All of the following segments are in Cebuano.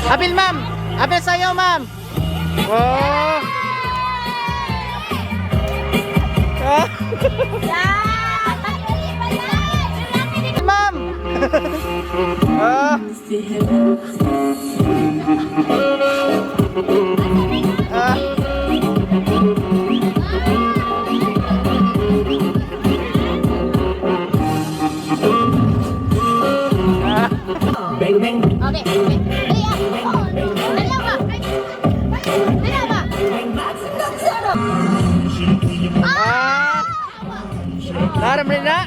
Apil, ma'am. Apil sa'yo, ma'am. Oh. Ah. Ma'am. Ah. Ah. Ah. Okay, okay. Ay, ah, oh, dali ba? Dali ba? Ah. Naram rin na.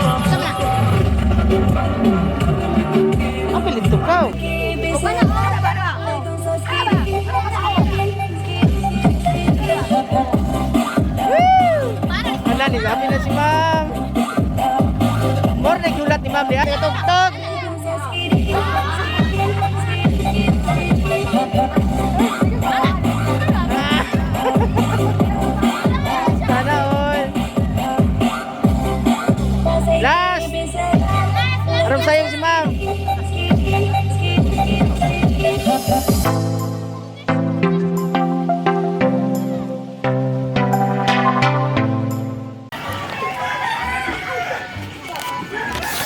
Rocky, tama ko. Ang pilit to ka. Wala ni happy na si ma'am. More na gulat ni ma'am diha. Tugtog. Sana all. Last. Aram sayo si ma'am.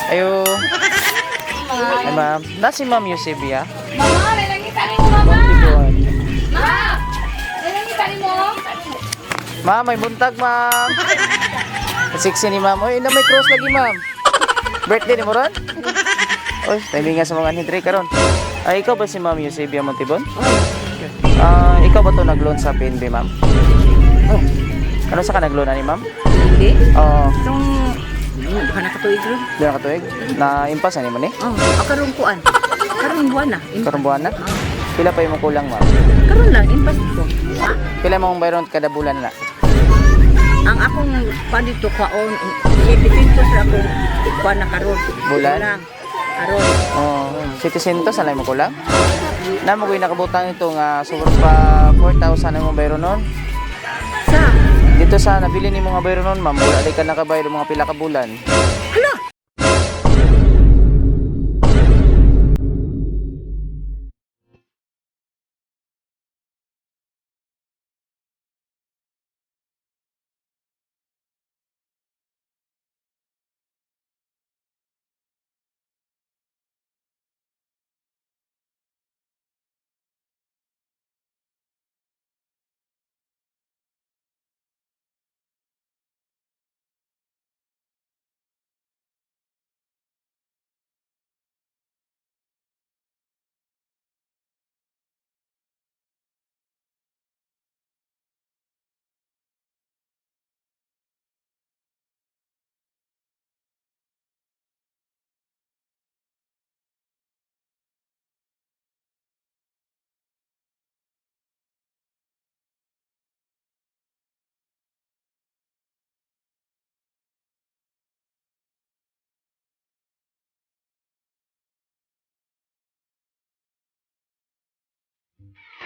Ayo. Ay, ma'am. Na si Ma'am Eusebia. Mama, may nakita ni mo, mama. Tibuan. Ma! May nakita ni mo? Ma'am, may buntag, ma'am. Sexy ni ma'am. Oy, na may cross lagi, ma'am. Birthday ni mo ron? Oy, timing nga sa mga anhidre karon. Ay, ikaw ba si Ma'am Eusebia Montibon? Ah, ikaw ba to nag-loan sa PNB, ma'am? Oh. Ano sa ka nag-loan ani, ma'am? Hindi. Oo. Itong, baka nakatuig ron. Di na katuig. Na impas ani mo ni? Oh, ah, karong kuan. Karong buwan na. Karong buwan na? Pila pa yung kulang, ma'am? Karon lang, impas ko. Pila mong bayron kada bulan na? Ang akong kuan dito kwaon, 700 sa akong kuan na karon. Bulan? Kulang. Karon. Oh, 700 alay mo kulang? Na mo ko'y nakabutang ito nga sobra pa 4,000 ang mong bayron nun. Sa Dito sa nabili ni mga bayro nun, ma'am, wala di ka nakabayro mga pila ka bulan. Hala.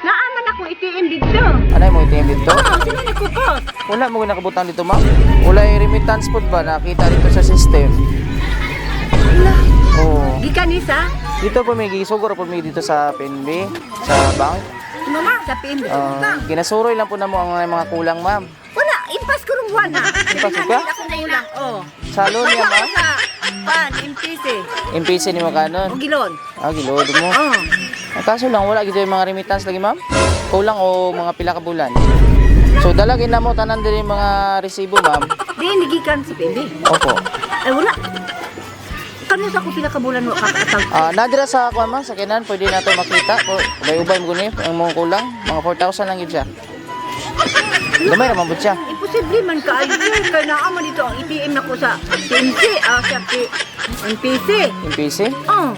Naaman ako ATM dito. Ano mo ATM dito? Oh, sino ni kuko? Wala mo nakabutang dito, ma'am. Wala yung remittance po ba nakita dito sa system? Hala. Oo. Gikan ni sa Dito po may gisuguro po may dito sa PNB, sa bank. mama sa PNB. Ah, ginasuroy lang po na mo ang mga kulang, ma'am. Wala, impas ko rong buwan na. Impas ka? Akong kulang. Oh. Sa loan niya, ma'am. Sa pan, MPC. MPC ni mo kanon. O gilon. Ah, gilodo mo. Oh. Ang kaso lang, wala gito yung mga remittance lagi, ma'am. Kulang o mga pila ka bulan. So, dalagin na mo tanan din yung mga resibo, ma'am. Di gikan sa PNB. Opo. Ay wala. Kano sa ko pila ka bulan mo kakatag. Ah, nadira sa kuan ma'am, sa kinan pwede na to makita. Ubay-ubay mo guni ang mga kulang, mga 4,000 lang yun siya. Gamay ra man pud siya. Imposible man kaayo sir. Kay naa man dito ang ATM nako sa PNC, ah, sa MPC. Yung PC. Oh.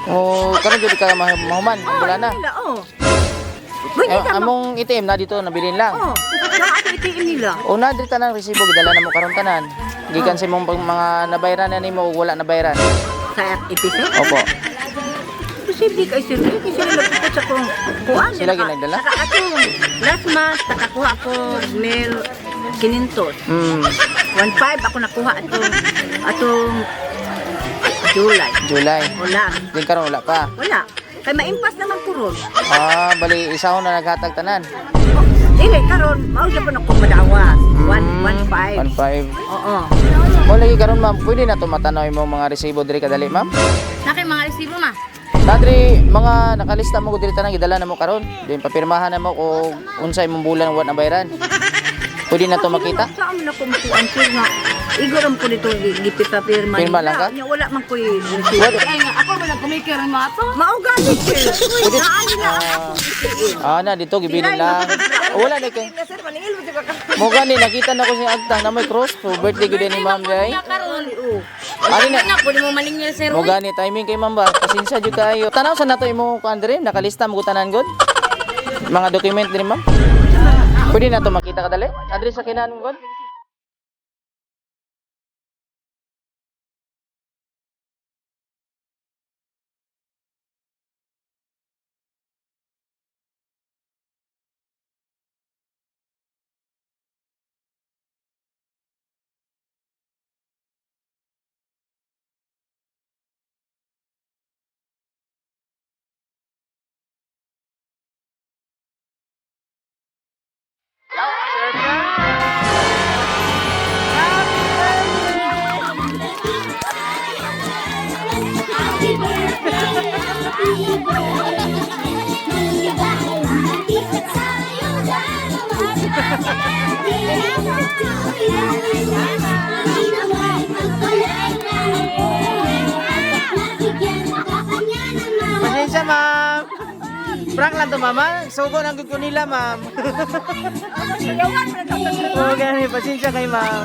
O karon jud ka mahuman, Oh, wala na. nila, oh. Pwede Eh, ka ma- among ATM na dito nabilin lang. Oh, sa ato ATM nila. O na diri tanang resibo gidala na mo karon tanan. Gikan sa imong mga nabayran na nimo ug wala nabayran. Sa MPC? Opo. Posible kay sir. Kay sila nagpupot sa kong kuan. Sila ginagdala? Saka atong last month, nakakuha ko mail 500. 1.5 ako nakuha atong atong July. July. Wala. Din karon wala pa. Wala. Kay maimpas naman ko ron. Ah, bali isa na naghatag tanan. Dili karon mao gyud ako madawas. 1.5. 1.5. Oo. Mo lagi karon ma'am, pwede na to matanaw imong mga resibo diri kadali ma'am. Naki mga resibo ma. Tadri, mga nakalista mo ko diri tanan gidala na mo karon. Din papirmahan na mo kung unsa imong bulan wa na bayaran. Pwede na to makita? Saan mo na kumukuan sir nga? Igoram ko nito gipipapirma. Pirma lang ka? Nya wala man ko'y resibo. Wala. Ay nga ako ba nagkumikir mo ato? Mao gani sir. Naani na ang akong isiin. Ah, na dito gibilin lang. Wala na kay. Sir, maningil mo ka. Mo gani nakita na ko si Agtang na may cross po birthday gud ni ma'am day. Karon. Ani na Na pwede mo maningil sir. mo gani timing kay ma'am ba? Pasensya jud kayo. Tanaw sa nato imo kuan diri nakalista mo ko tanan gud. Mga document diri ma'am. Pwede na to makita kadali? Adre sa kinan mo gud. Pasensya ma'am. Prank lang to mama. Sugo ng gud ko nila ma'am. Oo, gani. Pasensya kay ma'am.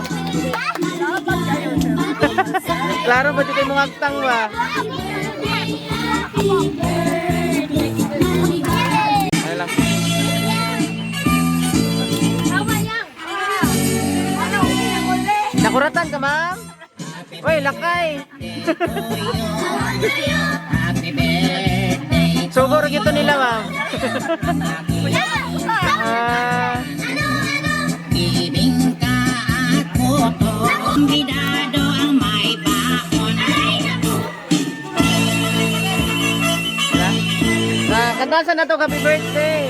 Klaro ba di kayo mga agtang ba? Ano lang? Nakuratan ka ma'am? Uy, lakay! Sugo rin ito nila ma'am. Ah, Bibingka at puto, bidado ang may baon. wala. Ah, kantahan sa na to, happy birthday!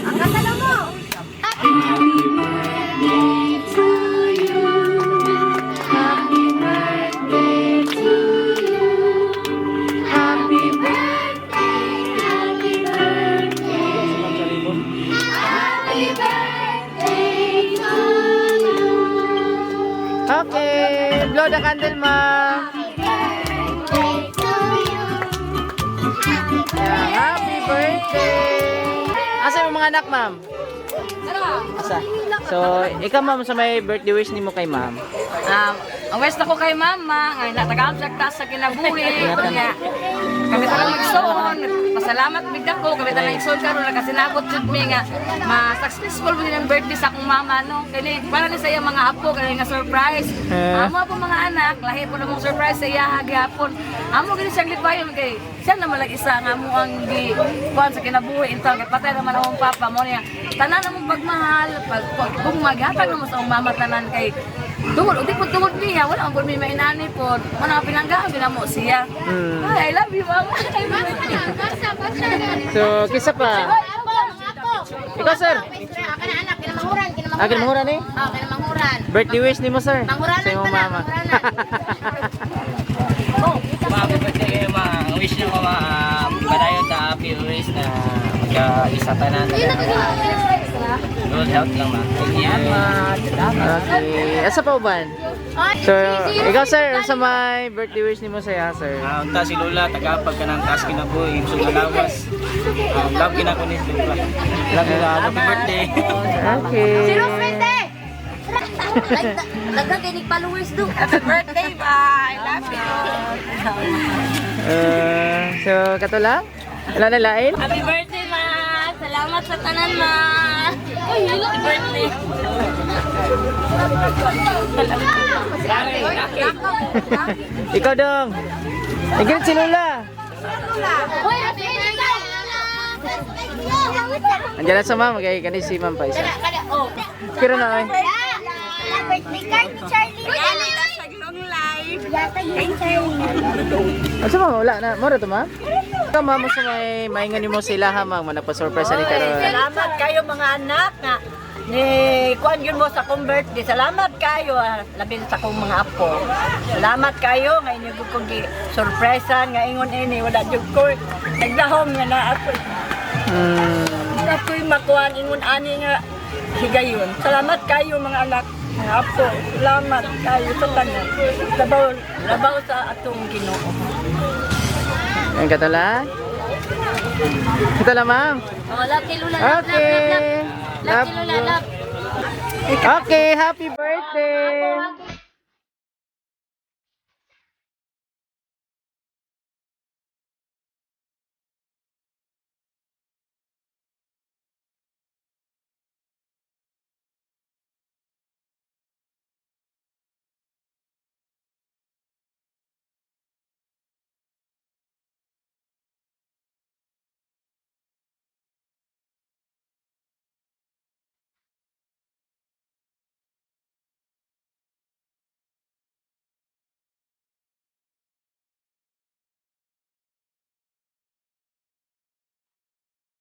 Ang kanta na mo. Okay, blow the candle, ma'am. Yeah, happy birthday! Asa yung mga anak, ma'am? Asa? So, ikaw, ma'am, sa may birthday wish nimo kay ma'am. Ang wish na ko kay mama, nga natagaam siya taas sa kinabuhi. Kanya, kami talang magsuon. Pasalamat bigla ko, kami talang igsuon karon na kasi nabot jud mi nga ma-successful mo din ang birthday sa akong mama no. Kani para ni sa iya mga apo kani nga surprise. Eh. Amo po mga anak, lahi po namong surprise sa iya gihapon. Amo gini siyang lipayon kay siya naman lang isa nga mo ang gi kuan sa kinabuhi intang kay patay naman akong papa mo niya. Tanan namong pagmahal, pag pag kung maghatag namo sa akong mama tanan kay tungod di po tungod niya wala ang mi mainani po. Mo na pinanggaan ginamo siya. Ay, I love you mama. I love you. Basa, basa. So, kisa pa. Ikaw, sir. Kana anak, kinamanguran, kinamanguran. Ah, kinamanguran eh? Oh, kinamanguran. Birthday wish nimo, sir. Manguranan Sa imong pa na, mama. manguranan. Ma, happy birthday kayo ma. Ang wish niyo ko ma, padayon sa happy wish na magka-isa tanan. Good health lang ma. Thank you. Okay. Asa pa uban? So, ikaw, sir, sa may birthday wish nimo sa iya, sir. Ah, unta si Lola, tagapag ka ng taas kinabuhi, ibsog na lawas. Love kinako ni Lola. Love you, Lola. Happy birthday. Okay. Daghan kay nig followers do. Happy birthday ba. I love you. So, kato lang? Wala na lain? Happy birthday ma. Salamat sa tanan ma. Uy, happy birthday. Ikaw dong. Igrit si Lola. Hoy, happy birthday. Andiyan na sa ma'am, kay kani si ma'am pa isa. Kada, oh. Pero na ay. Birthday card ni Charlie. Long life. Thank you. Asa ma'am, wala na. Mora to ma'am? Ikaw ma'am, sa may maingan nimo sila ha ma'am, manapa-surprise ani karon. Salamat kayo mga anak nga ni kuan yun mo sa akong birthday. Salamat kayo ah, labi sa akong mga apo. Salamat kayo nga inyo gud kong gi sorpresan nga ingon ini wala jud ko nagdahom nga na ako. Wala ko'y makuan ingon ani nga higayon. Salamat kayo mga anak, mga apo. Salamat kayo sa tanan. Labaw, labaw sa atong Ginoo. Ang katala. Katala ma'am. Oh, love kay Lula. Love, love, love, love. Okay. Love kay Lula, love. Okay, happy birthday.